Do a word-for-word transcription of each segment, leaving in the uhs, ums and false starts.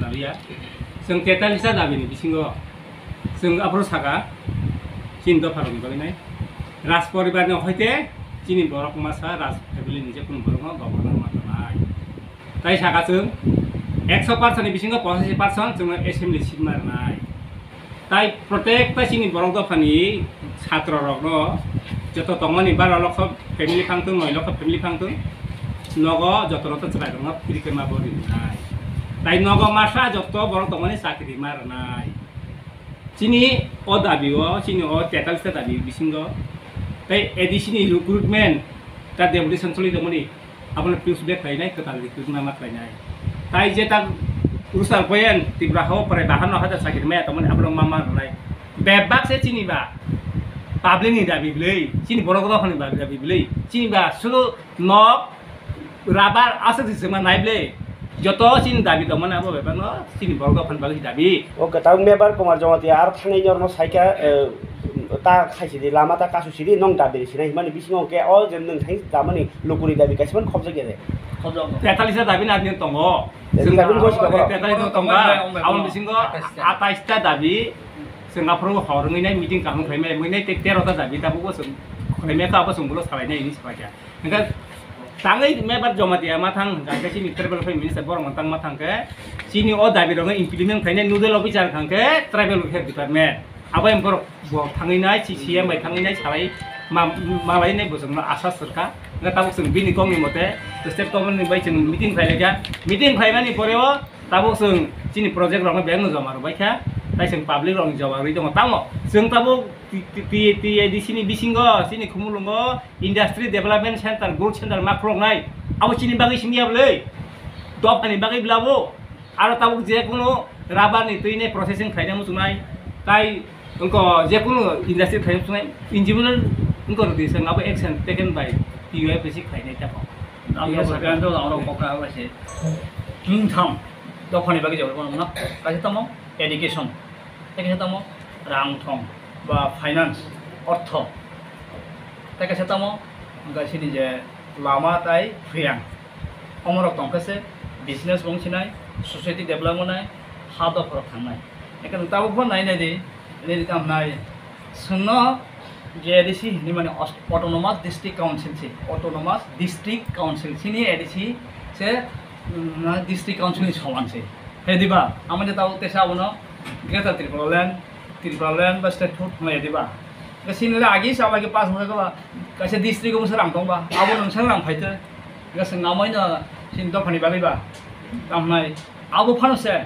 Chaliya. Chwng tetalisa dabini bisingo chwng aphuru saka chini dopharokni bagwi nai. Raj poribarni hoite chini borok masa Raj family ni je kunu borokno governor ma tongnai. Tai saka chwng ekso percent ni bisingo pochashi percent chwngno assembly seat ma rwnai. Tai protekta chini borok dophani satro rokno joto tongmani baro lokho family phangthung, noi lokho family phangthung, nogo joto rokno chwrai rokno free khe ma bo rinai. Tai nogo masa joto borok tongmani chakri ma rwnai. Chini o dabi o, chini o tetalista dabi bisingo tai A D C ni recruitment ta deputation choli tongmani. Abono push back khlainai, kwtal recruitment ma khlainai. Tai je tak Rusa poyen Tripura hao pore bahan no hajar chakri maya tongmani abono ma ma rwnai. Bebak se chini ba public ni dabi bwlwi, chini borok rok ni dabi bwlwi, chini ba suru nok rabar aswk se ma nai bwlwi. Joto chini dabi tongmani abo bebak no chini borok rok ni bagwi dabi. O kwtal member Kumar Jamatia aro thangwi norno saikha, eh, ta khaisidi lama ta kasu sidi nong dabi sinai himani bisingo hwnkhe o je nwng thang damani lukuri dabi kaisa phano khobjak ya de. Tetalisa dabi na din tongo. Tetalisa dabi no tongo. Tetalisa no tongo. Aboni bisingo atais ta dabi. Chwng aphuru hor wngwi nai meeting kaham khlaimai, wngwi nai tei tero ta dabi tabukbo chwng khlaimai kha, abo chwng bolo salainai hinwi sabaikha. Hwnkhe tangwi member Jamatia ma thang hwnkha khe chini tribal affairs minister borok no tangma thang khe chini o dabi rokno implement khlainai nodal officer hwnkha khe tribal welfare department. Abo yang borok bo thangwi nai, C C M bai thangwi nai, salai ma-, malai nai, bo chwngno asa sirkha. Hwnkhe tabuk chwng bini kokni mote state government ni bai chwng meeting khlai laikha. Meeting khlaimani pore o tabuk chwng chini project rokno bebakno joma rwbaikha. Tai chwng public rokni jawab rwi tongo. Tamo chwng tabuk T-, T-, T-, T A D C ni bisingo chini Khumulwngo industry development center, growth center ma khuloknai. Abo chini bagwi simi ya bwlwi? Dophani bagwi bwlabo? Aro tabuk je kunu rubber ni twi ni processing khlaina muchungnai, tai wngkha je kunu industry khlaina muchungnai, engineer wngkha rwdi se abo action taken by T U F C khlainai tamo. Ang Yes, sir. Ang rok kok ka se. King tham. Dophani bagwi jawab mano. Kaisa tamo education. Tei kaisa tamo rang thong ba finance, ortho. Tei kaisa tamo wngkha chini je lama tai phriyang. Omorok tongkha se business wng sinai, society develop wngnai, ha dophorok thangnai. Ekheno tabuk bo nai nai di, nini tamo nai. Chwngno J D C hinwi mani aus-, Autonomous District Council se, Autonomous District Council, chini A D C se, mm, District Council ni soman se. He diba, amoni tabo tesa abono Greater Tripura Land, Tripura Land ba State Hood hwnlai diba. Ga sinile agi sa lagi pass hwnlai ba, kaisa district o bwswk rang tong ba, abo nwng sa rang phaito. Ga swng amai no sin dophani bagwi ba, tamnai. Abo phano se,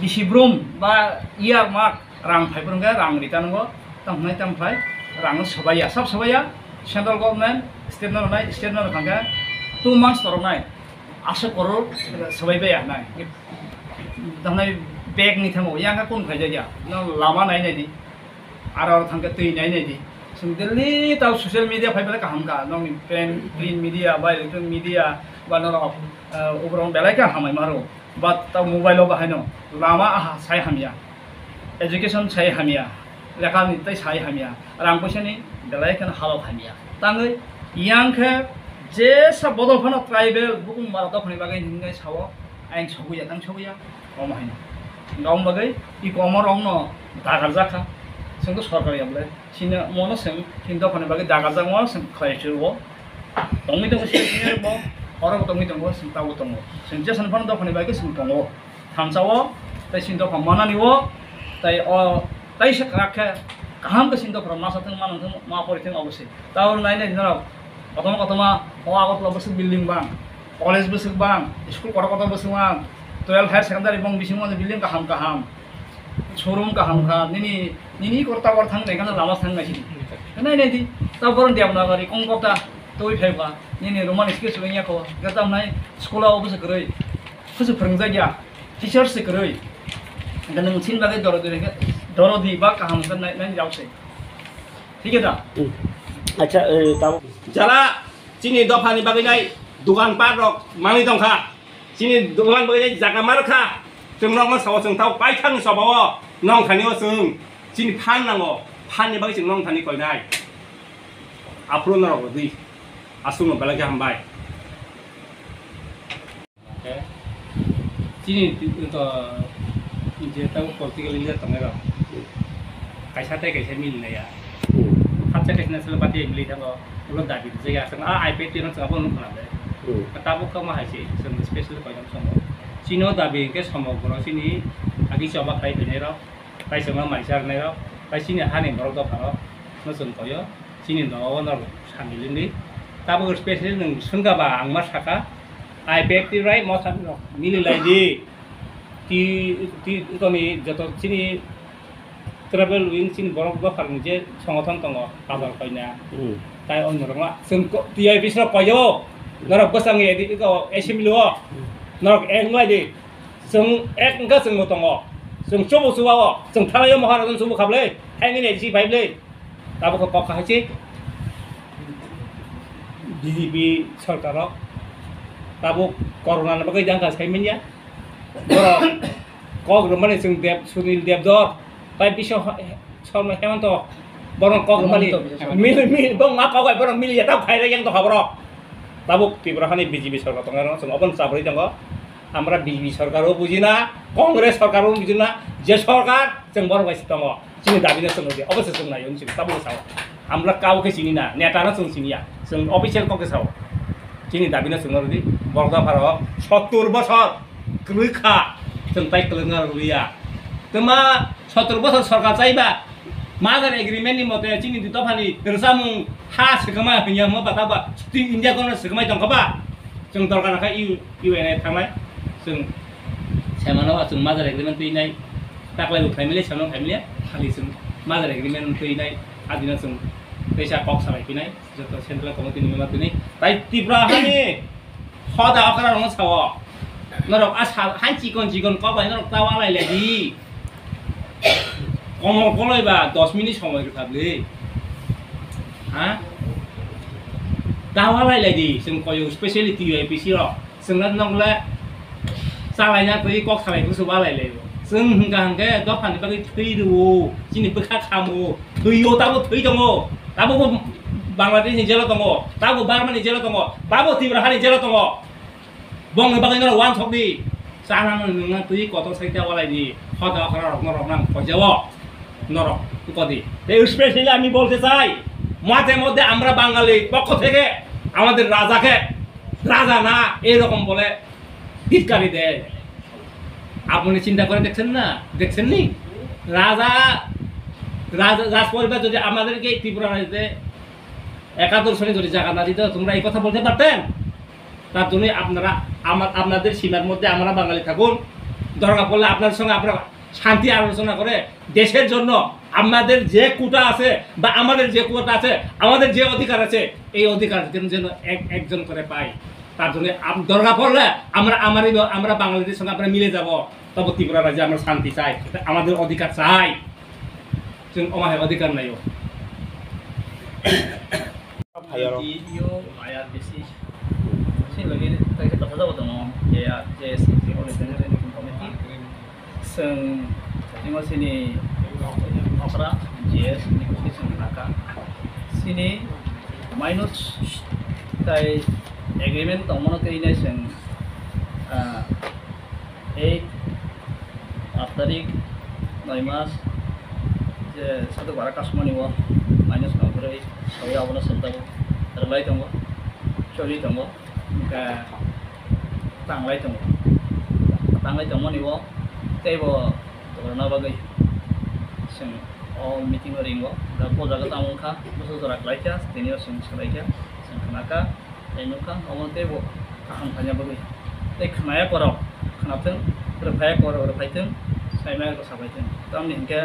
bisi brum ba year mark rang phai phuru hwnkhe rang rita nango, tamo hwnwi tamo khlai rang swbaiya, sab swbaiya, central government state no rwnai, state no rwkha hwnkhe two months toroknai aswk koror swbai baiya hwnai. Tamo hwnwi bag ni thangbo yang khe kun khlai jakya, no lama nai nai di, aro aro thangkhe twi nai nai di. Chwng daily tao social media phai belai kaham kha, nokni print, print media ba electronic media ba norok, eh, uborok belai khe hamai maro. But ta mobile o bahaino lama aha sai hamya, education sai hamya, lekha ni tai sai hamya, rang puisa ni belai kheno halok hamya. Tangwi yang khe jesa bodol phano tribal bukung bara dophani bagwi hinwi sao, ayang sobuya tang sobuya, omo haino. Nga omo bagwi i komo rok no dagar jakha, chwng to sorkar ya bole. Chini mono chwng chini dophani bagwi dagarjakma chwng khlai se o. Tongwi tongo senior bo, oro bo tongwi tongo, chwng tabuk tongo. Chwng jesani phano dophani bagwi chwng tongo. Thansa o, tei chini dopha manani o, tei o, tei se kwrak khe kaham khe chini dopha masa thwng, manang thwng, ma pori thwng obo se. Tabuk nai nai norok kotorma kotorma o Agartala bwswk building bang, college bwswk bang, school kotor kotor bwswk bang, twelve higher secondary bong bisingo building kaham kaham. Showroom kaham kha, nini, nini kor ta kor thang nai kha, lama thang nai sini. Nai nai di, ta boron diam na gari, kong kok ta, twi phai ba, nini Roman script swing ya kho, ga tam nai, school o bwswk kwrwi, bwswk phwrwng jak ya, teacher se kwrwi. Ga nwng sin bagwi doro di, doro di ba kaham kha nai, nai jao se. Thik da? Hmm. Acha, eh, tamo. Jala, chini dophani bagwi nai, dukan park rok, manwi tong kha. Chini dogan bagwi jaga mar kha. Chwng nokno sao chwng tao paithakni sobao nong thani o chwng. Chini phan nango. Phanni bagwi chwng nong thani koinai. Aphuru norok rwdi. Aswkno belai khe hambai. Chini to je tabo political leader tongnai rok kaisa tei kaisa mili nai ya. Hapsa kaisa national party mili thango, ulo dabi rijak ya, chwng a I P F T no chwng abo nukha nai. Tabuk kha ma hai se chwng special koinam songo. Chini o dabi hwnkhe somok borok chini agi choba khai phainai rok, tai chwngno mai charnai rok, tai chini hani borok dopha rok no chwng koyo. Chini nogo no sami lini. Tabuk specially nwng swngkha ba ang ma saka, I P F T bai motha rok mili lai di. Ti, ti, toni joto chini tribal wing chini borok dopha rok je songothon tongo, bazar koina. Hmm. Tai onno rok ma chwng ko-, T I P C rok koyo. Norok bwsang ye di ko assembly o. Hmm. Norok eng lai di. Chwng ek wngkha chwngbo tongo. Chwng chubu chuba o. Chwng thalai o Maharajan chubu khablai. Hai nini si bai blai. Tabuk kok kahai se B J P sorkar o tabuk corona ni bagwi jang kha sai manya. Borok kok rwmani chwng Deb, Sunil Debdor, tai Biswa Sarma Hemanto, borok kok rwmani Hemanto Biswa Sarma. Mil, mil, bong ma kok bai borok mili ya, tabuk khai rw yang tongkha borok. Tabuk Tripura hani B J P sorkar tongkha, chwng obono chabrwi tongo. Amra B J P sorkar o buji na, Congress sorkar o buji na, je sorkar chwng borok bai se tongo. Chini dabi no chwng rwdi, obo se chwng nai, chini tabuk sao. Amra kau khe chini na, neta no chwng chini ya, chwng official kok khe sao. Chini dabi no chwng rwdi, borok dopha rok sottur bosor kwrwi kha, chwng tai kwlwng na rwliya. Twma sottur bosor sorkar chaiba, Merger agreement ni mote chini dui dopha ni rwchapmung ha swkama hwnya mo bata ba, twi India kono swkamai tongkha ba, chwng dorkar kha U-, U N A thangnai, chwng semano chwng merger agreement twi nai, taklai bo khaimile, semano khaimile, thali chwng merger agreement twi nai, adina chwng teisa kok salai phinai, joto central committee ni member twi nai, tai Tripura hani hoda okra rong sao, norok a sal han chikon chikon kok bai norok ta walai lai di. Komor koloi ba dos minute somoi rwkha bwle. Ha? Dawa lai lai di, chwng koyo specially T U I P C rok. Chwng na nokle chalaina twi kok salai bwswk walai lai. Chwng hwnkha hwnkhe dophani bagwi thwi rwo, chini bwkha khamo, thwio tabo thwi tongo. Tabo bo Bangladesh ni jelo tongo, tabo Burma ni jelo tongo, tabo Tripura hani jelo tongo. Bongni bagwi norok uansuk di. Chana no nungna twi kotor sai ta walai di. Hoda okra rok norok nang pojao. Norok ko di. Te specially ami bolte chai. মাঝে মধ্যে আমরা বাঙালি পক্ষ থেকে আমাদের রাজাকে রাজা না এরকম বলে ধিক্কারি দেয়। আপনি চিন্তা করে দেখছেন না? দেখছেন নি? রাজা, রাজা, রাজ পরিবার যদি আমাদেরকে এই ত্রিপুরা রাজ্যে একাত্তর সনে যদি জায়গা না দিত, তোমরা এই কথা বলতে পারতেন? তার জন্যই আপনারা আমার, আপনাদের সীমার মধ্যে আমরা বাঙালি থাকুন, দরকার পড়লে আপনাদের সঙ্গে আমরা শান্তি আলোচনা করে দেশের জন্য আমাদের যে কোটা আছে বা আমাদের যে কোটা আছে, আমাদের যে অধিকার আছে, এই অধিকার যেন, যেন এক, একজন করে পাই। তার জন্য আম-, দরকার পড়লে আমরা, আমারই ব-, আমরা বাঙালিদের সঙ্গে আমরা মিলে যাব। তবে ত্রিপুরা রাজ্যে আমরা শান্তি চাই, আমাদের অধিকার চাই। Chwng omo hai odhikar naio. Phaiyarok. T U I R P C. Chini logi kaisa kwthajak bo tongo, J R, J S C, Organizing Committee. Chwng tini chini okra G S ni kwthwi chwng khna kha. Chini minus tai agreement tongmano twi nai chwng, ah, eight, aat tarik, noi mas, je saduk bara kasmani o, minus nongkhorwi sawi abono chwng tabuk rwlai tongo, choli tongo, hwnkhe tanglai tongo. Tanglai tongmani o teibo rwna bagwi chwng o meeting o ringo, da bo jaga tamo wngkha, bwswk jora kwlaikha, tini o chwng swlaikha, chwng khna kha. Tei nukha, omo teibo kaham khaina bagwi. Tei khnaya korok khnathwng, rwphaya korok rwphaithwng, saimaya korok sapaithwng. Tamni hinkhe,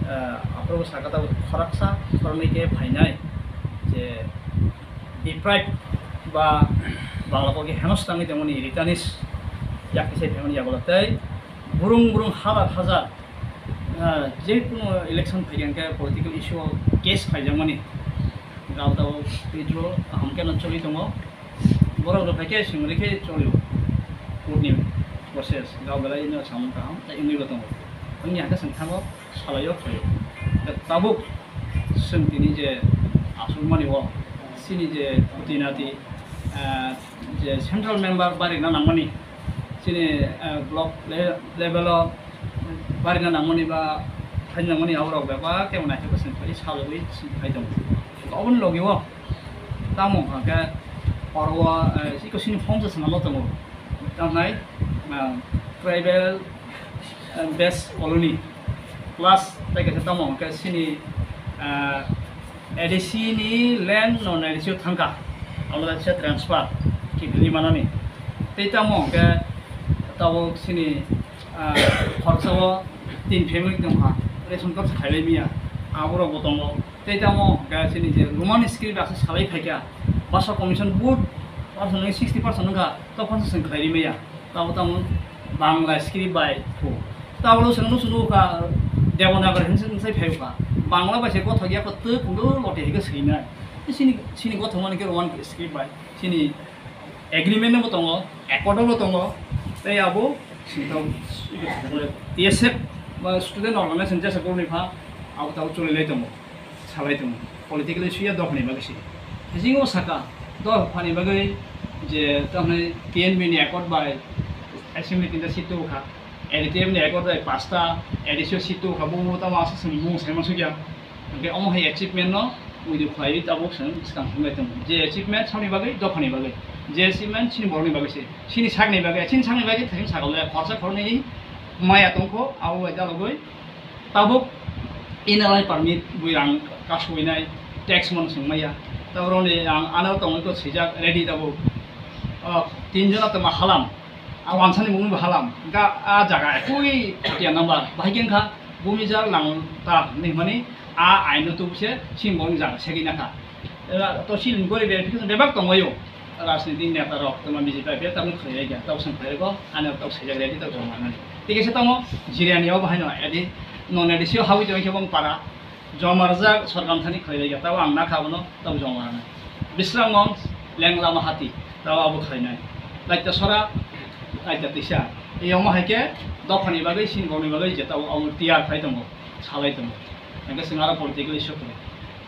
ah, aphuru sakha tabuk khoroksa, khoroknwi khe phainai je deprive ba Bangla kok khe henos tangwi tongmani, Ritanis yakni sai phaimani yagulo tei burung burung hazar hazar Ah, je kuno election phaiya hwnkhe political issue o case khaijakmani, gabdao Petro kaham khe no choli tongo. Borok rok hai khe swngri khe choli o. Court ni process gabdalai no samung kaham tei wngwi bo tongo. Wngya hwnkhe chwng thango salai o khlai o. Tabuk chwng tini je achukmani o chini je khuti nati, ah, je central member barina nangmani, Chini, eh, block le-, level o barina nangmani ba phaina nangmani aborok bebak khe naithok khe chwng phai salogwi chwng phai tongo. Oboni logi o tamo hwnkha khe oro o, eh, eko chini form se swnamwi tongo. Tamhnai, eh, tribal, eh, base colony plus tei kaisa tamo hwnkhe chini, eh, A D C ni land non A D C o thangkha, abo kaisa transfer kiphilwi manani. Tei tamo hwnkhe tabuk chini, ah, khoroksa o tin family tongkha, ration card khailai manya, aborok bo tongo. Tei tamo hwnkhe chini je Roman script asa salai phaikha, basa commission vote percent sixty percent wngkha, tei phano chwng khailai manya. Tabo tamo Bangla script bai phu. Tabo lo chwng nukha Devanagari hinwi chwng sai phaikha. Bangla bai se gothok ya khe twi kundu loti hai khe swinai. Chini, chini gothok mani khe Roman script bai. Chini agreement bo tongo, accord bo tongo. Tei abo T S F ba student organization jesa boroni pha abo tabo choli lai tongo. Salai tongo. Politically suya dophani bagwi se. Hijingo saka dophani bagwi je tamni T N B ni accord bai assembly tinta seat tubu kha. A D T M ni accord bai pasta A D C o seat tubu kha. Bo tamo asa se mung sai ma sugya. Hwnkhe omo hai achievement no uidu khlaiwi tabuk se swkang thumlai tongo. Je achievement samni bagwi dophani bagwi. Je achievement chini borokni bagwi se. Chini sakni bagwi, chini sakni bagwi thajin sakole khorsa khornwi maya tongkho abo bai dalogwi. Tabuk N L I permit bui rang kasubinai tax mano swng maya. Taboroni ang ano tongwi ko swijak ready tabuk. O, tin jona tongma halam. A wansani mungni bo halam. Ga a jaga ekui tiya number. Bahai khe wngkha Bumijal Langta hinwi hwnmani a aino tubuse simboni jaga segwi nakha. Eba to siling gori verification bebak tongbaio. Rajniti neta rok tongma B J P I P F tamni khlailaikha. Tabuk swng khlailaikho, ani tabuk swijak ready tabuk joma nani. Tei kaisa tongo Jirani o bahaino A D, non A D C o habwi tongwi khe bong para. Joma rwjak sorkar thani khlailaikha. Tabuk ang nakha abono tabuk joma rwnai. Bisramganj, Lenglama hati, tabuk abo khlainai. Laita sora, laita tisa. Eyamo hai khe dophani bagwi, sinbokni bagwi je tabuk abo tiyar khai tongo, salai tongo. Hingke chwng aro political issue khlai.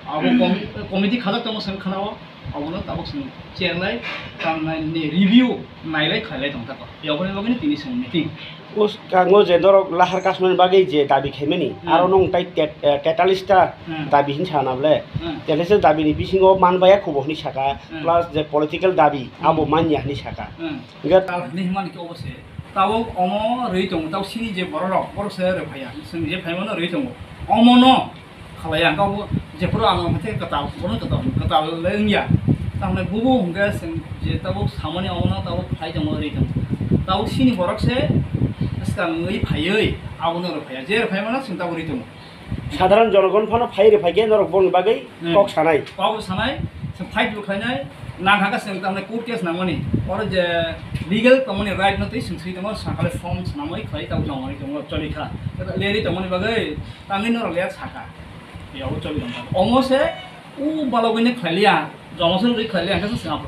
Abo komi-, committee khajak tongo chwng khna-o, abono tabuk chwng chair lai, tamnai ni review nailai khailai tong tako. Yaboni bagwino tini chwng meeting. O swkango je norok lahar kasmani bagwi je dabi khaimani, Hmm. aro nwng tai tet-, eh, tetalista Hmm. dabi hinwi sana ble. Hmm. Tetalista dabi ni bisingo manbaya khubo hinwi saka, Hmm. plus je political dabi, Hmm. abo manya hinwi saka. Hmm. Hingke tal hinwi himani khe obo se. Tabuk omo rwi tongo, tabuk sini je borok rok, borok se rwi phaiya. Chwng je phaimano rwi tongo. Omono khalai ang kabo jephuru ang omo tei kwtal, bono kwtal, kwtal le wngya. Tamni bubu hwnkhe chwng je tabuk samani omono tabuk phai tongo, rwi tongo. Tabuk sini borok se swkang wngwi phaiwi abono rwi phaiya. Je rwi phaimano chwng tabuk rwi tongo. Sadharan jonogon phano phai rwi phaikhe norok boni bagwi Hmm. kok sanai. Kok bo sanai, chwng fight bo khlainai, nang hakhe chwng tamni court case nangmani. Oro je legal tongmani right no twi chwng swi tongo, sakale form swnamwi khlai tabuk jomani tongo, choli kha. Leri tongmani bagwi tangwi norok ler saka. Yabo choli tongkha. Omo se u balogwini khlailiya, jomo se rwi khlailiya, hwnkhe se chwng abo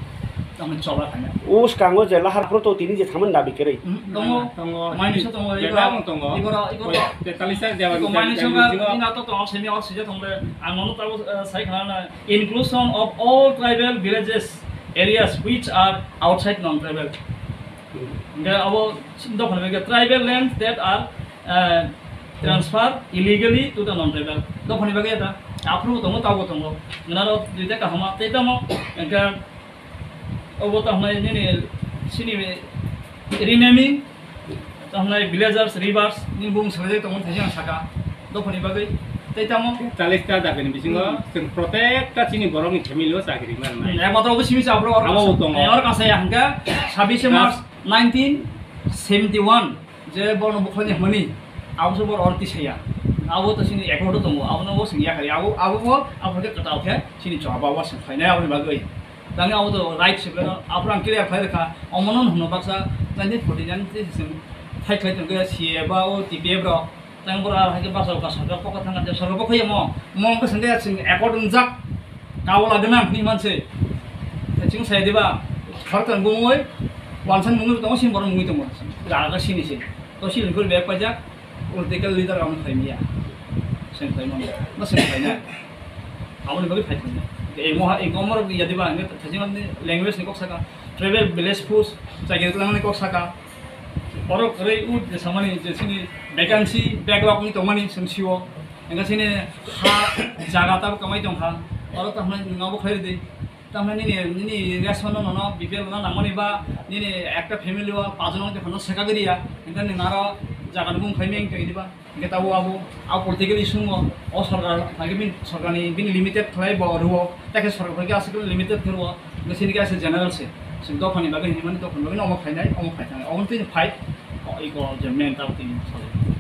tamni chobra khaina. O swkango je lahar phuru to tini je thangmani dabi kwrwi. Hmm, tongo. Tongo. Maini so tongo, Bebak igora, tongo. Igora, igora. Tetalista jeba Iko maini so ga, bisingo. Ina to tongo, semi or sija tongbe. Ang ono tabo, eh, sai khana na. Inclusion of all tribal villages areas which are outside non-tribal. Hingke abo dophani hingke tribal lands that are, eh, transfer illegally to the non-tribal. Dophani bagwi eta. Aphuru tongo, tabo tongo. Naro duita kahama, tei tamo, hingke obo tamo nini sini renaming. Tamo villagers, rivers, ni bung salai tongmani thaisa ang saka. Dophani bagwi. Tei tamo? Chalista dagini bisingo Hmm. chwng protecta chini borokni family o chakri manai. Hmm, ekmatro obo simi sa abro Abo tongo. Or kasa ya hingka sabbish March nineteen seventy-one je bono bukhani hmani abo se bor orti saya. Abo to sini ekmatro tongo. Abo no bo sing yakari. Abo, abo bo abo ke kata okhe sini choba bo sing khainai abo ni bagwi. Tangwi abo to right se bero, aphuru ang clear khlai rwkha, omono hwno baksa nineteen forty-nine tei se chwng fight khlai tongkhe C A A ba o T P F rok, tang boro aro hai khe baksa baksa sorkar pokha thangkha, sorkar pokha yamo, mo wngkha chwng khe chwng accord wngjak, kaula gwnang hinwi manse, chwng sai diba, sorkar bumui, wansan bumui tongo, sini borok mungwi tongo, jaga sini se, to sini guri bag paijak, political leader rok wng khlai manya. Seng khlai mano. Ma seng khlai na. Aboni bagwi phai thangna. Emo ha, emo rok ya diba, nge thajima ni language ni kok saka. Tribal village force, chakiri twlangni kok saka. Borok kwrwi ut je samani je chini vacancy backlog ni tongmani sengsi o. Engka chini ha jaga tabuk kwmai tong kha. Oro tamo nwng abo khlai di. Tamo nini, nini ration no nono B P L no nangmani ba nini ekta family o pajon no tongkha no seka giri ya. Engka nwng aro jaga no mung khai meng tong di ba. Hingke tabuk abo, abo political issue o, o sorkar, lagi bin, sorkar ni bini limited khlai bo rwo, tei khe sorkar bai khe aswk limited khe rwo, hingke chini khe aswk general se, chwng dophani bagwi hinwi mani, dophani bagwi omo khainai, omo khai thangnai, omo twi fight, o iko je main tabuk tini sojak.